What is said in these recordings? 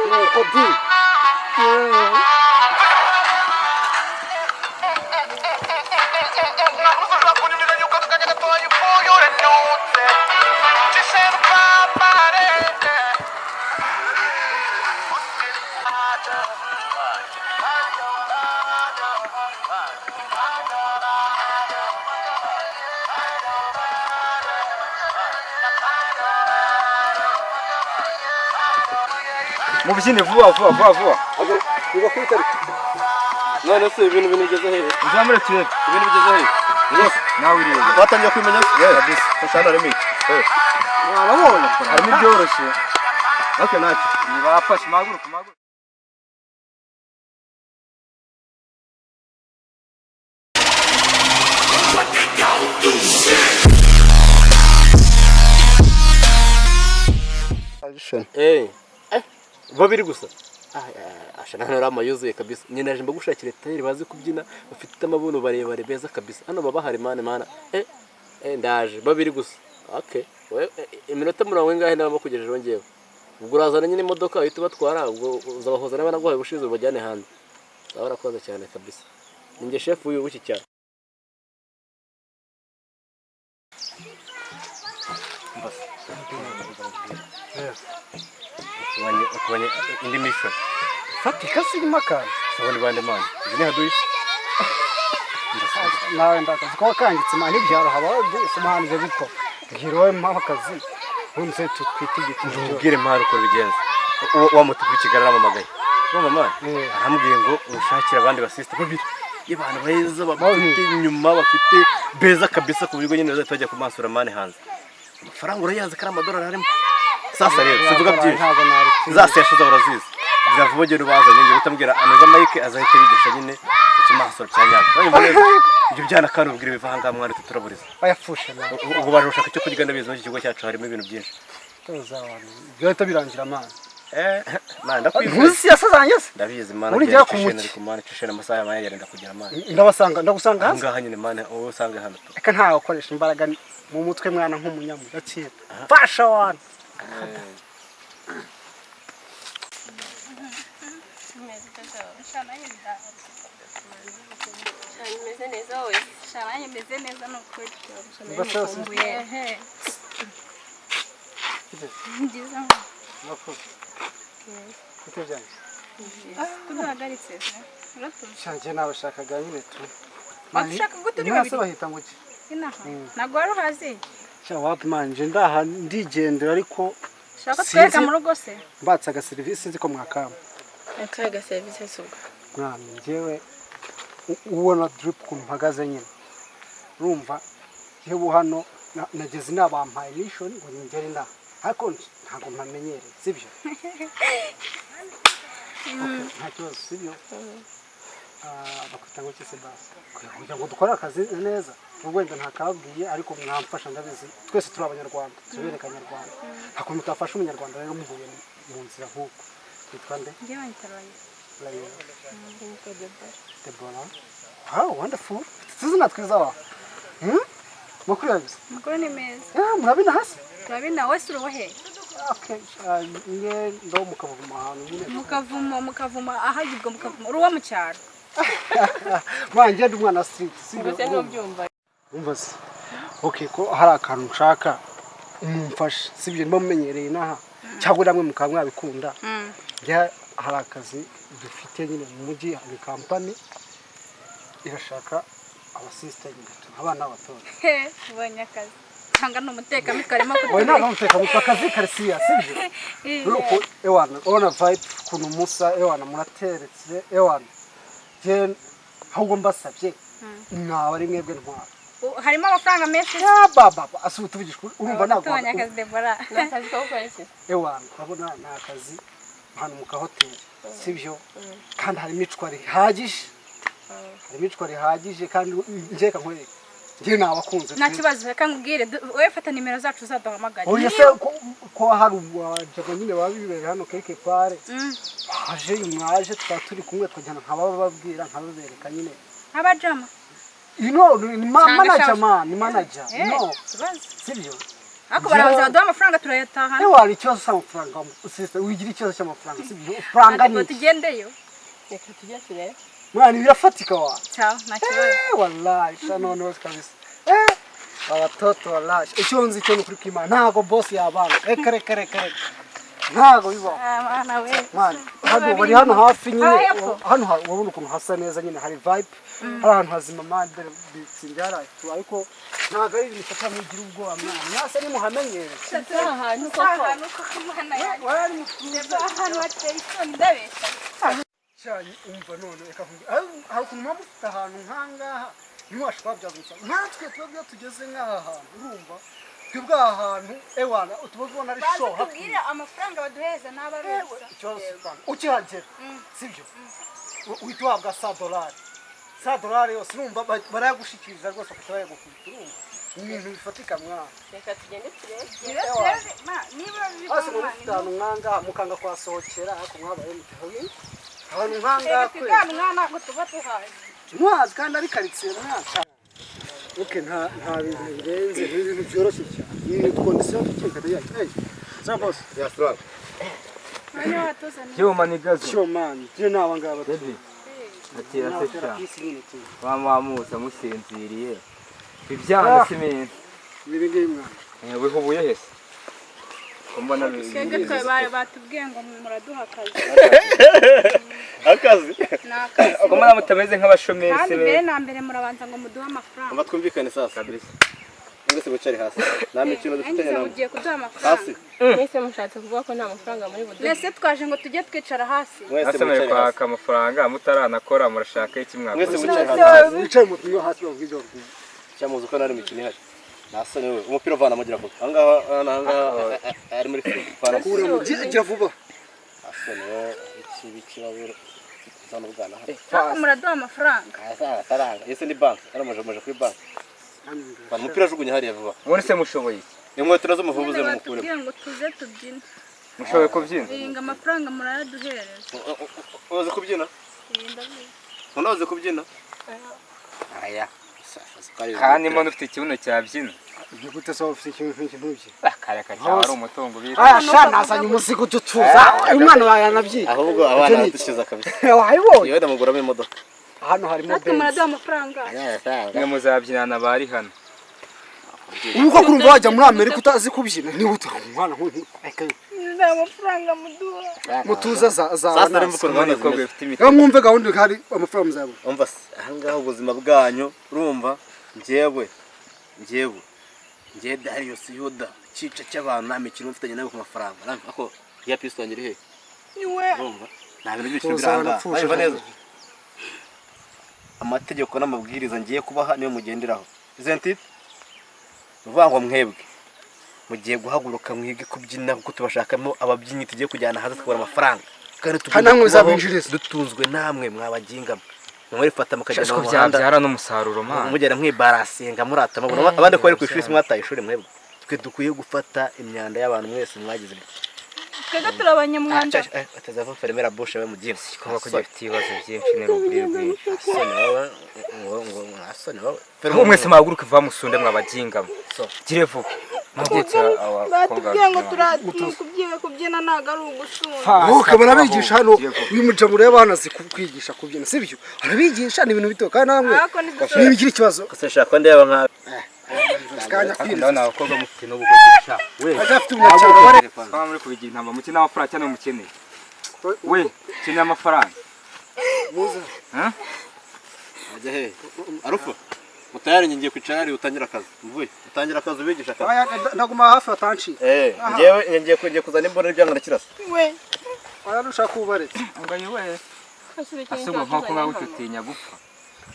Nuko di Mubyine vuba vuba vuba vuba. Biba kuri tariki. None se ibintu binigeze hehe? Uzamure turebe. Ibintu bigeze hehe? Yes, nawe urebe. Watangiye kubimenya? Kabisa. Fasha hano harimo iki? Mwababonye. Harimo ibyoroshye. Okay, ntacyo. Bafashe mahaguruka mahaguruka. Eh. Eh, babiri gusa. Asha nano rama yuzuye kabisa. Nyine naje mbagushakira tayeri bazi kubyina, bafite amabuno barebare beza kabisa. Hano baba hari mane mana. Eh, eh, ndaje babiri gusa. Okay. We iminota mirongo ingahe naba bakugejejeho ngewe. Ubwo urazana nyine imodoka uhita ubatwara, ubwo uzabahoza n'abana guhaye ubushize ubajyane hanze. Uzaba warakoze cyane kabisa. Ninjye chef w'uyu w'iki cyaro. Ukubanye indi mission. Fatika sirimo akantu. Sabone bande man. Izi ni haduyi. Nawe ndakazi ko wakangitse mani ibyaro haba somahanije bitwa. Mbwira wowe mpa akazi. Ubundi tutwite igiti. Ubwire mpari uko bigenza. Wa mutu w'i Kigali aramamagaye. Urumva man? Arambwiye ngo ushakire abandi basisita babiri. Abantu beza bafite inyuma bafite beza kabisa ku buryo nyine bazahita bajya kumansura mani hanze. Amafaranga urayazi ko ari amadolari arimo. Sasa rero sivuga byinshi. Ntabwo narutsinda. Zase yashize urazizi. Biravuba ugenda ubazanye njye utambwira anoza Mike azahita bigisha nyine ikimansura cya nyabyo. Urumva neza? Ibyo byana kandi ubwira biva ahangaha mwana tuturaburiza. Bayapfushe nawe. Ubwo baje gushaka icyo kurya ndabizi muri iki kigo cyacu harimo ibintu byinshi. Tuza abantu. Byahita birangira mani. Eh, man ndakwizeye. Ntuzi siasa zanjye se? Ndabizi man. Uri jya ku muki. Ariko man cishena amasaha yabaye yarenda kugera man. Ndabasanga ndagusanga hasi. Ngaha nyine man wowe usange hano. Reka ntawe ukoresha imbaraga mu mutwe mwana nk'umunyamugakira. Fasha wana. Meze neza wowe. Sha meze neza ni ukuri. Nkumbuye. Ngiza. Murakoze. Bite byanyu? Kuduhagaritse se. Uratuzi. Sha njye nabashakaga nyine tu. Wadushaka gute uri Ni hasi babiri? bahita ngo iki? Inaha. Ntabwo wari uhazi? Sha wapi man nje ndaha ndigendera ariko Shaka twereka mu rugo se? Mbatse aga service nzi ko mwakama. Akaga service subwo. Mwana njyewe ubona drip ukuntu mpagaze nyine. Urumva yewe hano nageze inabampaye mission ngo ngere inaha. Ariko ntabwo mpamenyereye, sibyo? Nta kibazo, sibyo? Bakwita ngo iki se basi? Kugira ngo dukore akazi neza, ubwo wenda ntakababwiye ariko mwamfasha ndabizi. Twese turi abanyarwanda, tubereka abanyarwanda. Nta kuntu utafasha umunyarwanda rero muhuye mu nzira nk'uko. Witwa nde? Njyewe banyita Rayo. Rayo. Deborah. Wow, wonderful. Tuzina twiza wa. Makuru yabize. Amakuru ni meza. Yeah, murabina hasi. Turabina wese urubohe. Okay, nge ndo mukavuma ahantu nyine. Mukavumo, mukavumo ahagibwa mukavumo. Uruwa mu cyaro. Manje ndi umwana street. Mbese ntubyumva. Umva se. Okay, ko hari akantu nshaka mumfashe. Sibyo mba mumenyereye inaha. Cyangwa namwe mukaba mwabikunda. Njya hari akazi dufite nyine mu mujyi, hari company irashaka abasisiteri abana b'abatoya. Ubonye akazi. Cyangwa ni umutekamutwe arimo Oya, kutureba. ntabwo umutekamutwe, akazi karisiya, sibyo? Nuko ewana, urabona vibe ukuntu musa, ewana murateretse, ewana. Njye ahubwo mbasabye mwaba ari mwebwe ntwara. Harimo amafaranga menshi. Ya baba, asubu tuvugishwe urumva ntabwo. Tubonye akazi Deborah. Ni akazi ko gukora iki? Ewana, urabona ni akazi hano mu kahoteli, sibyo? Kandi harimo icwa rihagije. Harimo icwa rihagije kandi njye nkwereke. Njye nabakunze. Nta kibazo, reka nkubwire, wowe fata nimero zacu uzaduhamagare. Oya se ko hari uwajaga nyine babibereye hano keke pare. Haje mwaje tukaba turi kumwe tukajyana nkabababwira nkababereka nyine. Abajama. You know, ni manager man, ni manager. No, Ikibazo. sibyo? Ariko barabanza baduha amafaranga turayatahana. Ewa, hari ikibazo cy'amafaranga, sister, wigira ikibazo cy'amafaranga, sibyo? Faranga Ntabwo ni iki? tugendeyo. Reka tujye turebe. Mwana, birafatika wa. Ciao, nta kibazo. Eh, wallahi, sha noneho kabisa. Abatoto wallahi. Icyo nzi cyo ni ukuri kw'Imana, ntago boss yabanga. Reka reka reka reka. Ntago bibaho. Ah, mwana we. Mwana, hano bari hano hafi nyine, Ah, hepfo. hano urabona ukuntu hasa neza nyine, hari vibe, hari ahantu hazima man, dore bitsinda yaratu, ariko ntago ari ibintu bifata mwigira ubwoba mwana. Mwase nimuhamenyere. Aha hantu koko. Ahantu koko mwana yanjye. Wari mutuze. Ahantu hateye isoni ndabeshya. Cyane umva none reka nkubwire, hari ukuntu muba mufite ahantu nk'ahangaha ntiwashe kuhabyaza umusaruro. Natwe twebwe iyo tugeze nk'aha hantu, urumva twebwe aha hantu ewana tuba tubona ari Baze show tubwire amafaranga baduheza n'aba ari ubusa. Ikibazo si faranga. Ukihagera sibyo, uhita uhabwa $100, $100 yose urumva barayagushikiriza rwose bakahita bayagukubita, urumva ni ibintu bifatika mwana. Reka tugende turebe. Niba turebe, ma, niba Hasi biva muba mufite ahantu nk'ahangaha mukanga kuhasohokera, ariko mwabaye mutabi ahantu nk'ahangaha Reka kweli. twigane umwana ntabwo tuba tuhazi. Ntwazi kandi ari karitsiye mwana. Okay, nta bintu birenze, ni ibintu byoroshye cyane. Ni condition tukikata yacu. Hey, za boss. Ya strong. Noneho watuzaniye. Byuma ni gazo. Sure man, je naba ngaba. Baby. Atera se Natera sha. peace nyine tu. Wa mwamuza musinziriye. Ibyana si meza. Ibi ngibi mwana. Wihubuye hese. Ko mbona Twebwe twe batubwiye ngo muraduha akazi. Akazi. Ni akazi. Ko mbona mutameze nk'abashomeri Kandi se mbere meza. na mbere murabanza ngo muduhe amafaranga. Umva twumvikane sasa. Kabisa. Mwese wicare hasi. Nta mikino dufitanye Nanjye namwe. mugiye kuduha amafaranga. Hasi. Mwese mushatse kuvuga ko nta mafaranga muri buduhe. Mbese twaje ngo tujye twicara hasi. Mwese Asa muri mwicare hasi. kwaka amafaranga mutaranakora murashaka iki Mwese mwakoze. mwicare hasi. Wicaye mu tunyo hasi bavuga ibyo bavuga. Cyamuzi ko nari imikino ihari. Nasa niwe. Umupira uvana mugira vuba. Ahangaha ahangaha ari muri firigo. Vana. Kura mu gira vuba. Asa niwe iki bikirabura. Zana ubwana hano. Ariko muraduha amafaranga. Asa amafaranga. Ese ni banki. Aramuje muje kuri banki. Vana umupira ajugunya hariya vuba. Ubundi se mushoboye iki? Inkweto nazo muvubuze Nyine mukuremo. batubwiye ngo tuze tubyine. Mushoboye kubyina? Iyi ngo amafaranga murayaduhereza. Uzi kubyina? Iyi ndabizi. Unazi kubyina? Aya. Kandi mbona ufite ikibuno cyabyina. Ni gute se ufite ikintu nk'iki ntubye? Akareka cyawe ari umutungo ubitse. Aya sha nazanye umuzigo udutuza. Uyu mwana wawe yanabyina. Ahubwo abana badukiza kabisa. Wayibonye? Yewe ndamuguramo imodoka. Hano harimo Natwe benzi. muraduha amafaranga. Mwe muzabyinana bari hano. Ubu ko kurumva wajya muri Amerika utazi kubyina ni gute umwana nk'uyu? Reka Nta mafaranga muduha. mutuza za za. Sasa rero mvuko Mbona gahunda umukobwa zimeze. ufite imiti. Reka mwumve gahunda hari amafaranga muzabona. Umva se ahangaha ubuzima bwanyu urumva njyewe njyewe njyewe Darius Yuda cica cy'abantu nta mikino mfitanye nawe ku mafaranga Urumva ako ya pisto yanjye iri he? Niwe. Urumva nta bintu by'ibiciro Tuzana biranga pfusha. Urumva neza amategeko n'amabwiriza ngiye kubaha niyo mugenderaho isn't it? Uvuga ngo mwebwe mugiye guhaguruka mwige kubyina kuko tubashakamo ababyinnyi tugiye kujyana hanze tukabona amafaranga kandi Kandi namwe tugomba kubaho bizabinjiriza. dutunzwe namwe mwabaginga mwe mukagenda Ko mu muhanda byabyara n'umusaruro man. mugenda mwibarasinga murata amaboko abandi ko bari ku ishuri mwataye ishuri mwebwe twe dukwiye gufata imyanda y'abantu mwese mwagize Twebwe turi abanyamwanda. atazava fermera bushe we muginga Kuba ko gifite ibibazo byinshi ni rugwiro rwinshi. asoni wowe ngo ngo asoni wowe Ahubwo mwese muhaguruke vuba musunde mwabagingamo. Gire vuba. Mubyutse abakobwa. Batubwiye ngo kubyiga kubyina ntabwo ari ugusunda. Okay, barabigisha hano uyu mujamu rero hano azi kwigisha kubyina sibyo? Arabigisha ni ibintu bito kandi namwe Ariko ntidushobora. ntibigira ikibazo. kose shaka ndeba nka Kanya Ndabona kwiriza. abakobwa mufite n'ubugoryi sha. We. Ajya afite umunyacyaro. Kaba muri kubigira intamba mukina amafaranga cyane mukeneye. We, keneye amafaranga. Muze. ajya he arufa mutayari ngiye kwicara hariya utangira akazi mvuye utangira akazi ubigisha akazi Aya ndaguma hafi atanciye. eh ngewe ngiye kuzana imbona n'ibyanga ndakirasa We. Aya nushaka ubaretse. Ngo yiwe. Asubwa nk'uko nkawe ututinya gupfa.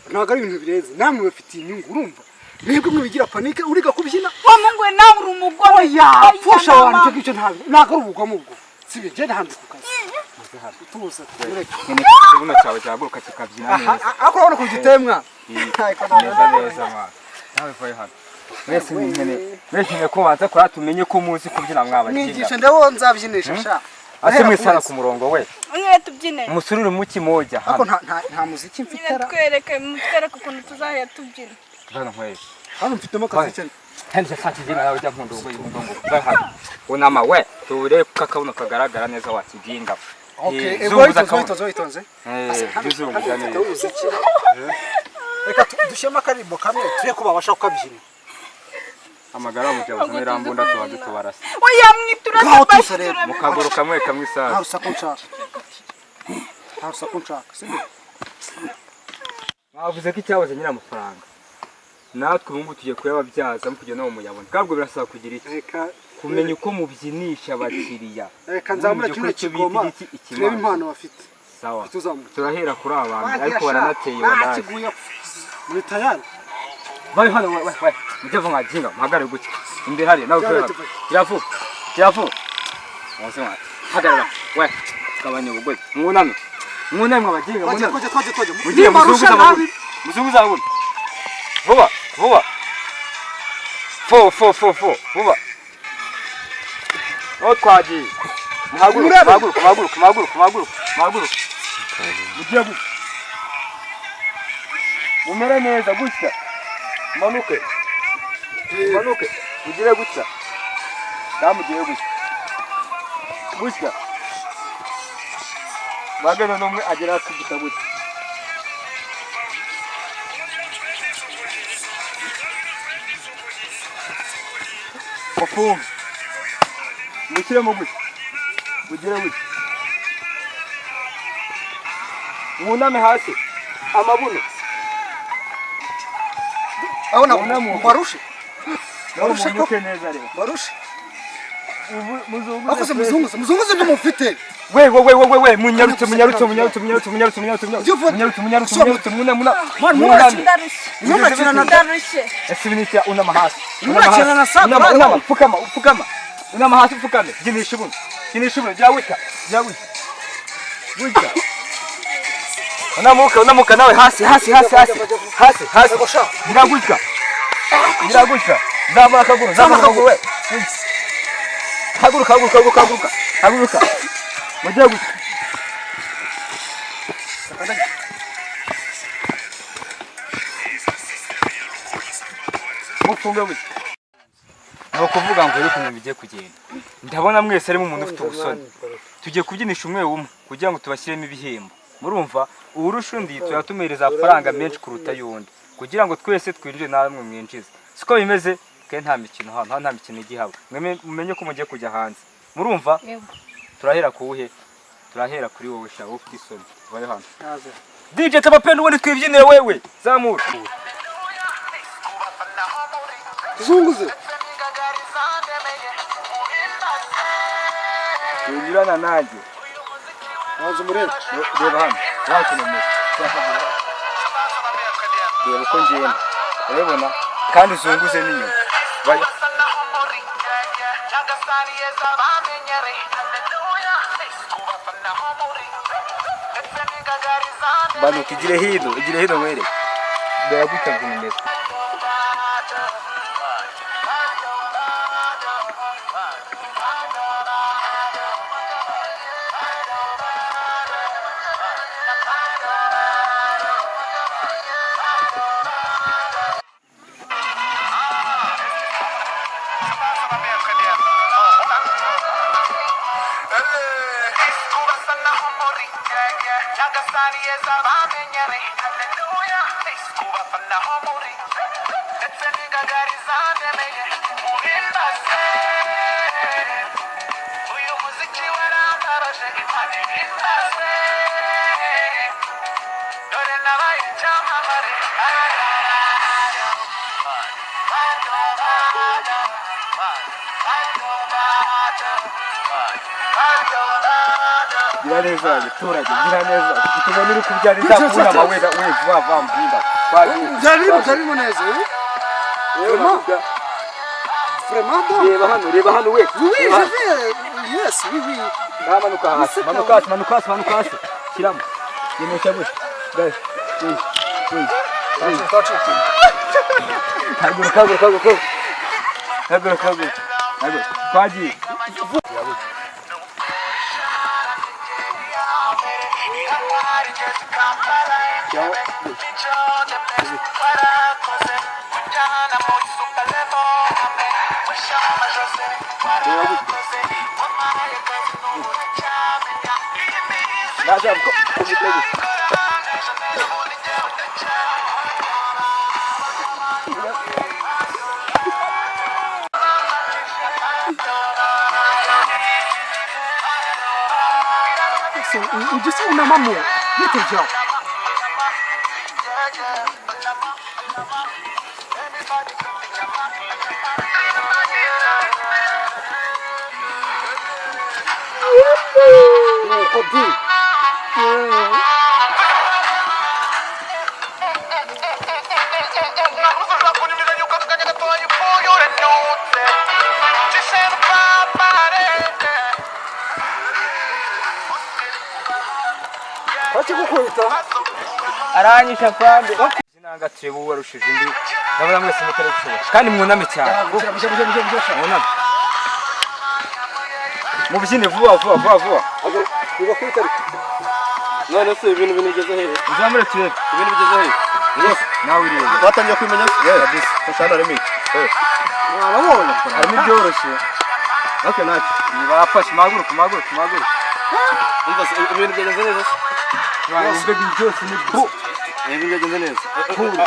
Ntabwo ari ibintu birenze. Namwe bafitiye inyungu urumva? Mwebwe mwibigira panike uriga kubyina. Wa Mungu we nawe uri umugome. Oya, pfusha abantu icyo ngicyo ntabwo ntabwo ari ubugome ubwo. Sibyo, njye ndahanze ku kazi. Tuza, mureke. Nyine ikibuno cyawe cyahaguruka kikabyina neza. Ariko urabona ukuntu giteye mwana. Neza neza mwana. Nawe vayo hano. Mwese ni nkene. Mwese nkeneye ko banza kurata tumenye ko muzi kubyina mwabaginga. Mwigisha ndabo nzabyinisha sha. Ase mwese ku murongo we. Nyine tubyine. Musururu muki moja Ariko hano. nta muziki mfite Nyine ra. twereke mutwereke ukuntu tuzajya tubyina. Hano nkweje. Hano mfitemo kaseke. Kandi cyakigina nawe ujya nkunda ubwo yumva ngo va hano. Unama we ture kakabuno kagaragara neza wakijinga. Okay, ego zunguza witonze witonze witonze. Zunguza neza. Umuziki. Reka dushyemo akaririmbo kamwe turebe ko babasha kukabyina. Amagara mu cyabo z'irambunda tubanze tubarasa. Oya mwitura Ngaho tuza rero. Mu kaguru kamwe kamwe isaha. Nta rusaku nshaka. Nta rusaku nshaka, sibyo? Mwavuze ko icyabaze nyiri amafaranga. Natwe ubu ngubu tugiye kuyababyaza mukugira nawe muyabona. Kabwo birasaba kugira iki? Reka Kumenya uko mubyinisha abakiriya. reka nzamure kino kigoma turebe impano bafite. Sawa. Tuzamure. Turahera kuri aba bantu ariko baranateye banaye. Nakiguye muri tayari. Bari hano we we. Mujye vuba mwajinga muhagarare gutya. Imbere hariya nawe ukora. Kiravuga. Kiravuga. Muze mwa. Hagarara. We. Gabanya ubugoyi. Mwuname. Mwuname mwabajinga mwuname. Twaje twaje twaje. Mugiye muzunguza amaguru. Muzunguza amaguru. Vuba vuba. Fo fo fo fo vuba. Oh twagiye. Muhaguruke muhaguruke muhaguruke muhaguruke muhaguruke muhaguruke. Mugiye gutya. Mumere neza gutya. Manuke. Manuke. Mugire gutya. Ndamugiye gutya. Gutya. Bagana nomwe agera kugita gutya. Mufunge. Mushyiremo gutya. Mugire gutya. Mwuname hasi. Amabuno. Abona barushe. Barushe ko neza rero. Barushe. Muzunguze. Akoze muzunguze. Muzunguze ibyo mufite. We we we we we munyarutse munyarutse munyarutse munyarutse munyarutse munyarutse munyarutse munyarutse munyarutse muna muna muna muna Ndarushye. Ese ibintu unama hasi. Unakina na saa unama unama pfukama pfukama. Unama hasi pfukame. Ginisha ubuno. Ginisha ubuno jya wita. Jya wita. Gutya. Unamuka unamuka nawe hasi hasi hasi hasi. Hasi hasi. Gira gutya. Gira gutya. Zamura akaguru zamura akaguru we. Haguruka haguruka haguruka haguruka. Haguruka. Mujye gutya. Mufunge gutya. Ni ukuvuga ngo uri kumenya bigiye kugenda. Ndabona mwese arimo umuntu ufite ubusoni. Tugiye kubyinisha umwe umwe kugira ngo tubashyiremo ibihembo. Murumva uwurusha undi turatumereza amafaranga menshi kuruta y'undi kugira ngo twese twinjire namwe mwinjize. Siko bimeze ke nta mikino hano nta mikino igihaba. Mumenye ko mugiye kujya hanze. Murumva? Turahera kuwuhe? Turahera kuri wowe sha ufite isoni. Vayo hano. DJ Tabapenda ubundi twibyinire wewe. Zamura. Zunguze. Tunyurana nanjye. Waza umurebe. Reba hano. Wakintu. Reba uko ngenda. Urabibona? Kandi uzunguze n'inyuma. Vayo. Banuka igire hino, igire hino were. Biraguka bimeze. Gira neza abaturage, gira neza. Tubone uri kubyara izakubona amawera we vuba vuba mbwira. Byarimo neza. Vraiment. Vraiment. Reba hano we. Oui, je vais. Yes, oui, oui. Manuka hasi, manuka hasi, manuka hasi, manuka hasi. Shyiramo. Yenesha gutya. Guys, wait, wait. Haguruka, haguruka, haguruka. Haguruka, haguruka. Haguruka. Twagiye. Shyiraho gutya. Kubita gutya. Ujye unamamo bite byawe. Nuko di Aranyisha pande. Sinanga turebe uwarushije undi. Ndabona mwese mutari gushobora. Kandi mwuname cyane. Mwuname. Mubyine vuba vuba vuba vuba. Ugakubita ariko. None se ibintu bigeze hehe? Uzamure turebe. Ibintu bigeze hehe? Rwose nawe urebe. Watangiye kubimenya? Kabisa. Fashana harimo iki? Mwababonye. Harimo ibyoroshye. Okay, ntacyo. Bafashe muhaguruke muhaguruke muhaguruke. Umva se ibintu byagenze neza se? Wumve byose ni bu. Ibintu byagenze neza.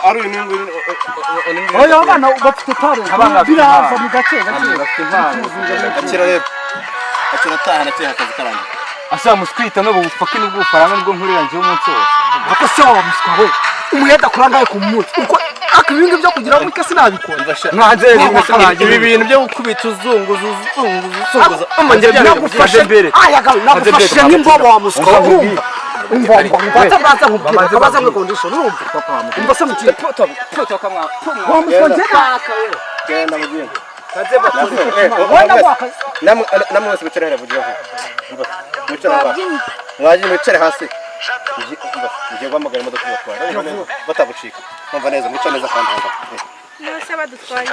Ari uyu n'uyu n'uyu. Oya abana bafite talent. Abana bafite Biraza impano. mu gake gake. Bafite impano. Akira rero. Akira ataha nateye akazi karangiye. Asa muswita no bufake n'ubwufaranga nibwo nkurira njyewe umunsi wose. Ako se waba muswa we. Umuyede akora angahe ku munsi? Uko akabingi byo kugira ngo ike sinabikora. Mwanze mwese mwagira Ibi bintu byo gukubita uzunguza uzunguza uzunguza. Umva njye Nagufashe mbere. Ayaga nagufashe nk'imbobo wa muswa. Urumva? Umva umva baza nkubwira baza nkubwira condition urumva? Umva se mutire. Poto poto kamwa. Wa muswa njye Genda mugende. Kaze bakuze. wenda waka. Namwe mwese mwicare hariya vugira vuba. Umva, mwicare aho ngaho. Mwagiye mwicare hasi. Ngiye guhamagara imodoka ibatwara. Urumva neza? Batagucika. Mwumva neza, mwicare neza kandi aho ngaho. Nose badutwaye.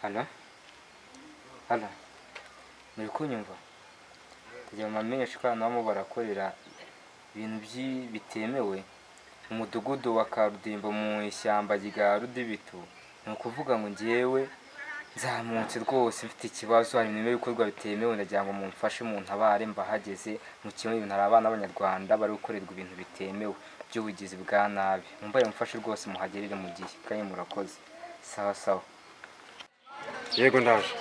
Halo? Halo? Muri kunyumva? Kugira ngo bamenyeshe ko hano bamo barakorera ibintu bitemewe mu mudugudu wa Karudimbo mu ishyamba rya Rudibitu. Ni ukuvuga ngo njyewe nzamutse rwose mfite ikibazo, hari ibintu bikorwa bitemewe, ndagira ngo mumfashe muntabare mbahageze mu kimwe ibintu hari abana b'Abanyarwanda bari gukorerwa ibintu bitemewe by'ubugizi bwa nabi. Mumbaye mumfashe rwose muhagerere mu gihe kandi murakoze. Sawa sawa. Yego ndaje.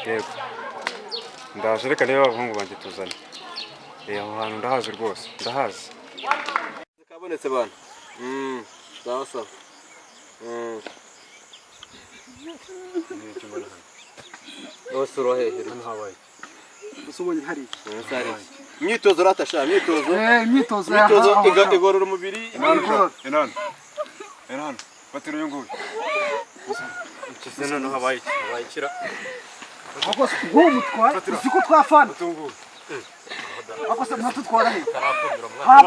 Yego. Ndaje reka reba abahungu banjye tuzane. Aho hantu ndahazi rwose, ndahazi. Kabonetse bana. Sawa sawa. Bose urohehe Hano Usubonye hari iki? Imyitozo ratasha, imyitozo. Imyitozo Imyitozo igorora umubiri. Enano. Enano. Batira uyu nguyu. Ikize none habaye iki? Habaye ikira. Ako uwo mutwaye uzi ko twafana. Ako se mwatutwara he?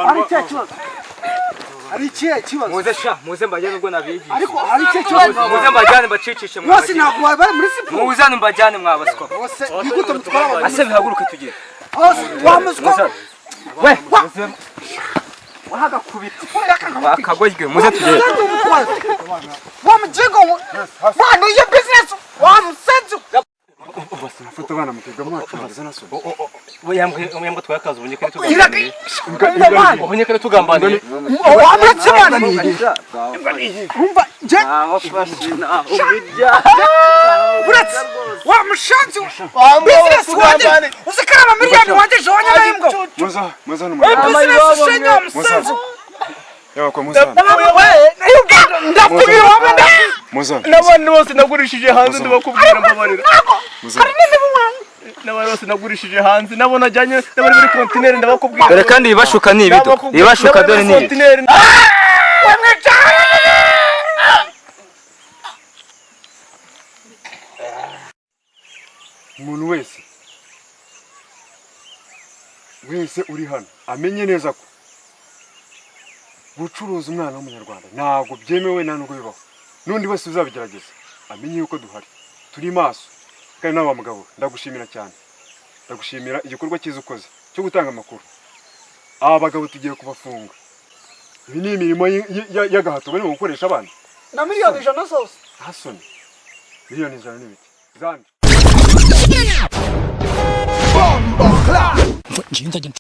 Hari ikihe kibazo? Hari ikihe kibazo? Muze sha, muze mbajyane ubwo nabigisha. Ariko hari ikihe kibazo? Muze mbajyane mbacicishe mwa. Bose ntabwo bari muri siporo. Muze mbajyane mwabaswa. Bose ni gute mutwara abantu? Ase bihaguruke tugende. Bose wa muswa. We, muze Wahagakubita. bakagojwe muze tugende. Wa mujingo wa ni your business wa musenzu. Fata abana mutega mwacu naso. Yambwe twakaza ubunye kare tugambaniye. Ubunye kare tugambaniye. Wa mutsimana ni. Umva je Uretse wa mushanzu business wanje uzikara miliyoni wanje jonya nayimbwa. Muza, muza no. Business shenya musenzu. Yawa kwa muza. Ndapfubira waba Muza. N'abandi bose nagurishije hanze ndabakubwira mbabarira. Muza. N'abandi bose nagurishije hanze nabo najyanye n'abari muri kontineri ndabakubwira. Dore kandi ibashuka ni ibido. Ibashuka dore ni ibi. Umuntu wese uri hano amenye neza ko gucuruza umwana w'umunyarwanda ntabwo byemewe nta nubwo bibaho. N'undi wese uzabigerageza amenye yuko duhari turi maso. Kandi nawe wa mugabo, ndagushimira cyane, ndagushimira igikorwa cyiza ukoze cyo gutanga amakuru. Aba bagabo tugiye kubafunga. Ibi ni imirimo y'agahato barimo gukoresha abana. Na 100 000 000 zose. Nta soni, 100 000 000 n'ibiki zandi? Njye nzajya.